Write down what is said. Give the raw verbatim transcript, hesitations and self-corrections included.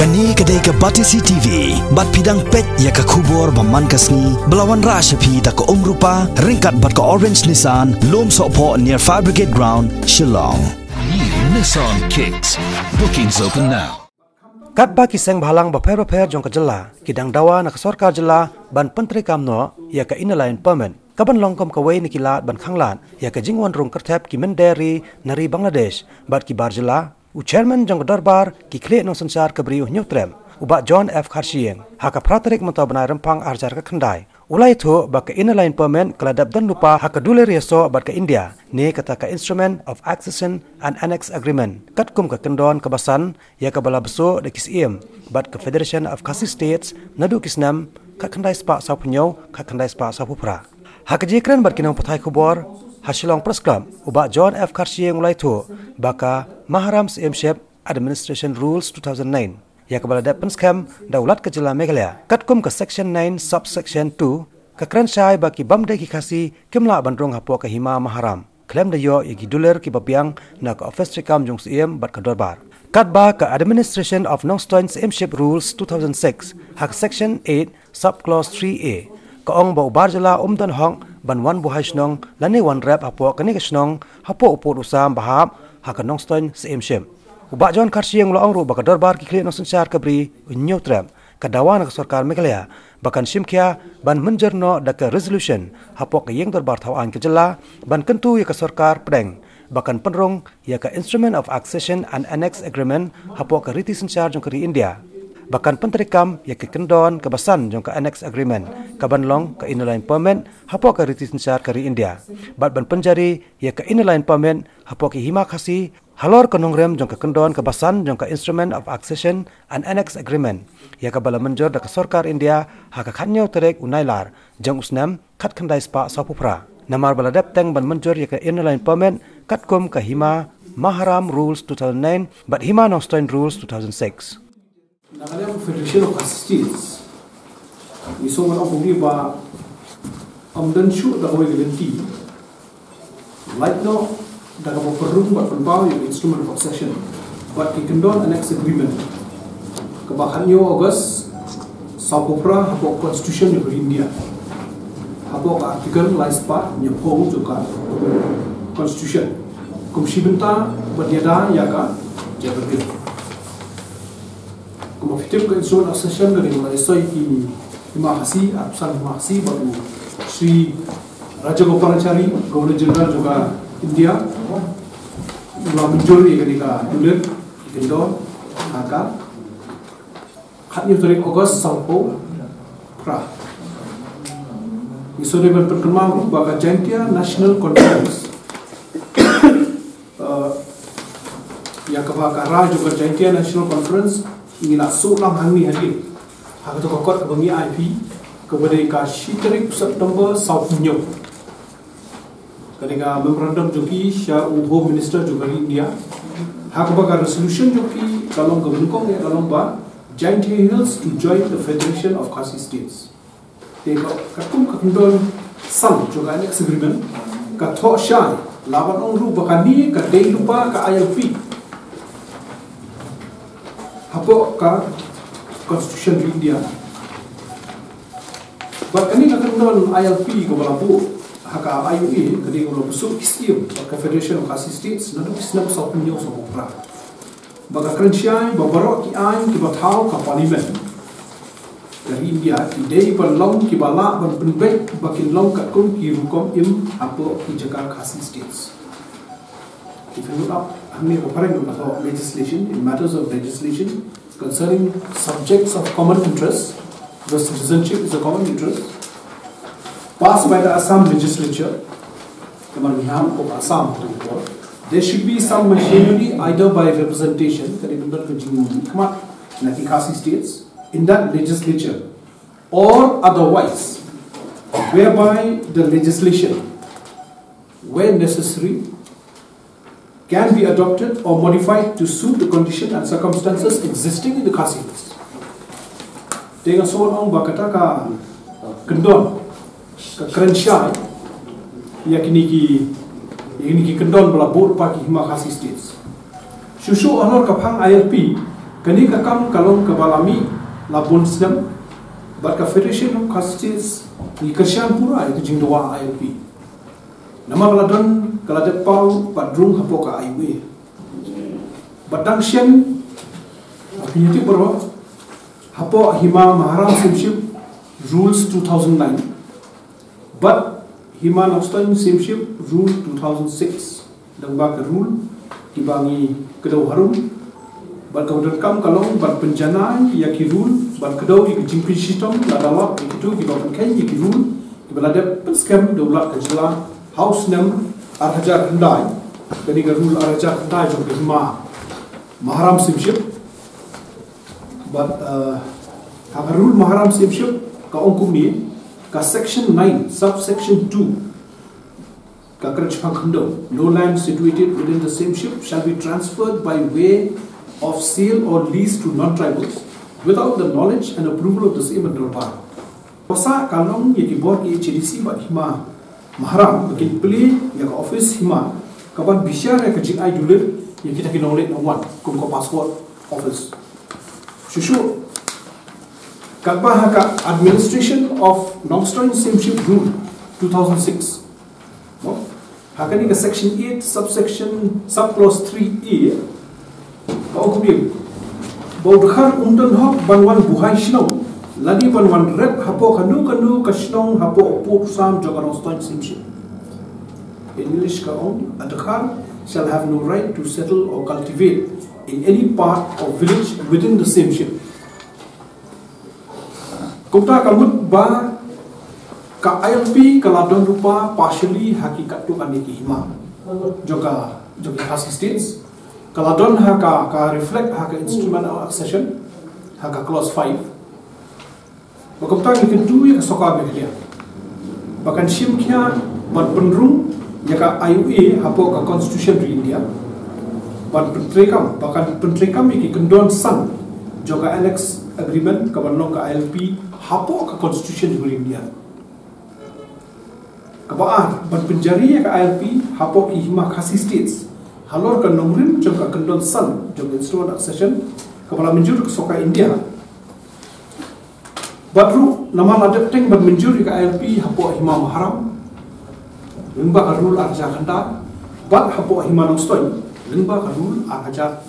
Kane ka dei ka Batesi T V, bad phi dang peit ïa ka khubor ba man ka sngi, ba la wanrah sha phi da ka Umrupa, ryngkat bad ka Orange Nissan, Lum Sohphoh near Fire Brigade Ground, Shillong. New Nissan Kicks. Bookings open now. Katba ki seng bhalang bapher bapher jong ka jylla ki dang dawa na ka sorkar jylla ban pyntreikam noh ïa ka Inner Line Permit, ka ban long kum kawei na ki lad ban khanglad ïa ka jingwan rung kyrthep ki mynder ri na ri Bangladesh bad ki bar jylla, u chairman jong ka dorbar ki khlieh nongsynshar ka Bri u Hynñiewtrep, u Bah John F Kharshiing, ha ka phra tarik mynta u bnai Rymphang arhajar khatkhyndai, u la ïathuh ba ka Inner Line Permit ka la dep don lypa ha ka dulir ïasoh bad ka India, ne kata ka Instrument of Accession and Annex Agreement, katkum ka kyndon kaba san ïa kaba la bsuh da ki Syiem bad ka Federation of Khasi States naduh ki snem khatkhyndai spah sawphew hynñiew, khatkhyndai spah sawphew phra. Ha ka jingïakren bad ki nongpathai khubor ha Shillong Press Club, u Bah John F Kharshiing u la ïathuh ba ka Maharam Syiemship Administration Rules two thousand nine, ïa kaba la dep pynskhem da u Lat ka jylla Meghalaya, katkum ka Section nine, Subsection two, ka kren shai ba ki bym dei ki Khasi kim lah ban rung hapoh ka Hima Maharam, khlem da ïoh ïa ki dulir kiba biang na ka ophis treikam jong u Syiem bad ka dorbar. Katba ka Administration of Nongstoiñ Syiemship Rules two thousand six, ha ka Section eight, Subclause three A, ka ong ba u bar jylla um don hok ban wan buhai shnong lane wan rep hapoh kane ka shnong hapoh u pud u sam ba hap ha ka Nongstoiñ Syiemship. U Bah John Kharshiing u la ong ruh ba ka dorbar ki khlieh nongsynshar ka Bri u Hynñiewtrep ka dawa na ka sorkar Meghalaya ba kan shim khia ban mynjur noh da ka resolution hapoh ka Ïing Dorbar Thaw Aiñ ka jylla ban kyntu ïa ka sorkar pdeng ba kan pynrung ïa ka Instrument of Accession and Annex Agreement hapoh ka riti synshar jong ka ri India, ba kan pyntreikam ïa ka kyndon kaba san jong ka Annex Agreement, ka ban long ka Inner Line Permit hapoh ka riti synshar ka ri India, bad ban pynjari ïa ka Inner Line Permit hapoh ki Hima Khasi halor ka nongrim jong ka kyndon kaba san jong ka Instrument of Accession and Annex Agreement, ïa kaba la mynjur da ka sorkar India ha ka khathynñiew tarik u Nailar jong u snem khatkhyndai spah sawphew phra, namar ba la dep teng ban mynjur ïa ka Inner Line Permit katkum ka Hima Maharam Rules two thousand nine bad Hima Nongstoiñ Rules two thousand six. Na ka liang Federation of Khasi States, ngi sngewbha ong kumne ba ym don shuh da kawei ka lynti lait noh da kaba pynrung bad pynpaw ïa ka Instrument of Accession bad ki kyndon Annex Agreement kaba khathynñiew August sawphew phra hapoh Constitution jong ka ri India, hapoh ka Article lai spah hynñiewphew jong ka Constitution, kum shi bynta ban ïada ïa ka Jaga Bill. Kumba phi tip, ka Instrument of Accession ka dei kaba la ïasoi ki Hima Khasi, arphew san Hima Khasi, bad u Shri Rajagopalachari, Governor General jong ka India, u la mynjur ïa kane ka dulir ki kyndon ha ka khathynñiew tarik August sawphew phra. Ngi sngewdei ban pynkynmaw ruh ba ka Jaintia National Conference, uh, ïa kaba ka rai jong ka Jaintia National Conference ngi la shu long hangne hadien ha kato ka kot kaba ngi ai phi, kaba dei ka shi tarik September sawphew hynñiew. Ka dei ka memorandum jong ki sha u Home Minister jong ka ri India, ha kaba ka resolution jong ki ka long kaba nyngkong, ïa ka long ba Jaintia Hills to join the Federation of Khasi States. Te ka, katkum ka kyndon san jong ka Annex Agreement, ka thoh shai, la ban ong ruh ba kane ka dei lypa ka I L P hapoh ka Constitution of India. Bad kane ka kyndon I L P kaba la buh ha ka I O A, ka dei kaba la buh shuh ki Syiem bad ka Federation of Khasi States naduh ki snem sawphew hynñiew sawphew phra. Ba ka kren shai ba baroh ki aiñ kiba thaw ka Parliament ka ri India ki dei ban long kiba lah ban pynbeit ba kin long katkum ki rukom im hapoh ki jaka Khasi States. If you look up, hangne ka phareng ka thoh legislation, in matters of legislation concerning subjects of common interest, the citizenship is a common interest, passed by the Assam legislature, ka mar Bihar ko Assam to ko, there should be some machinery either by representation, ka dei ban don ka jingmihkhmat na ki Khasi States in that legislature, or otherwise, whereby the legislation, where necessary, can be adopted or modified to suit the condition and circumstances existing in the Khasi Hills. Te nga sngewbha ong ba kata ka kyndon ka kren shai ïa kine ki, ïa kine ki kyndon ba la buh lypa ki Hima Khasi States. Shuh shuh halor ka phang I L P, Kane ka kam ka long kaba la mih la bun snem, bad ka Federation of Khasi States ngi kyrshan pura ïa ka jingdawa ILP. Namar ka la don, ka la dep paw bad rung hapoh ka IUA. Bad dang shen, phi ïatip baroh, hapoh Hima Maharam Siem Ship Rules two thousand nine, bad Hima Nongstoiñ Siem Ship Rule two thousand six. Dang ba ka rule kiba ngi kdew harum, bad ka donkam ka long ban pynjanai ïa ki rule, bad kdew ïa ki jingpynshitom lada lap ïa kito kiba pynkheiñ ïa ki rule kiba la dep pynskhem da u Lat ka jylla ha u snem ar hajar khyndai. Kane ka rule ar hajar khyndai jong ka Hima Maharam Siem Ship. Bad, uh, ha ka rule Maharam Siem Ship ka ong kumne, ka section nine, subsection two, ka kren shaphang khyndew: "No land situated within the Siem Ship shall be transferred by way of sale or lease to non-tribals without the knowledge and approval of the Siem Dorbar." Ka sah ka long ïa ki bor ki H A D C bad Hima Maharam ba kin plie ïa ka office Hima kaban bishar ïa ka jingai dulir ïa kita ki nongleit nongwan, kum ka passport office. Shuh shuh katba ha ka Administration of Nongstoiñ Siem Ship Rule two thousand six, ha kane ka section eight, subsection, subclause three A, ka ong kumne: "Ba u dkhar um don hok ban wan buhai shnong lane ban wan rep hapoh kano kano ka shnong hapoh u pud u sam jong ka Nongstoiñ Siem Ship." In English ka ong, "A dkhar shall have no right to settle or cultivate in any part or village within the Siem Ship." Kumta ka mut ba ka ILP ka la don ruh partially ha ki katto katne ki hima jong ka, jong ka Khasi States. Ka la don ha ka, ka reflect ha ka Instrument of Accession, ha ka clause five. Ba kumta ngi kyntu ïa ka Sorkar Meghalaya ba kan shim khia ban pynrung ïa ka IUA hapoh ka Constitution ri India, ban pyntreikam, ba kan pyntreikam ïa ki kyndon san jong ka Annex Agreement kaban long ka ILP hapoh ka Constitution ri India. Kaba ar, ban pynjari ïa ka ILP hapoh ki hima Khasi States halor ka nongrim jong ka kyndon san jong ka Instrument of Accession kaba la mynjur ka Sorkar India. Bad ruh namar la dep teng ban mynjur ïa ka ILP hapoh Hima Maharam lyngba ka Rule ar hajar khyndai, bad hapoh Hima Nongstoiñ lyngba ka Rule ar hajar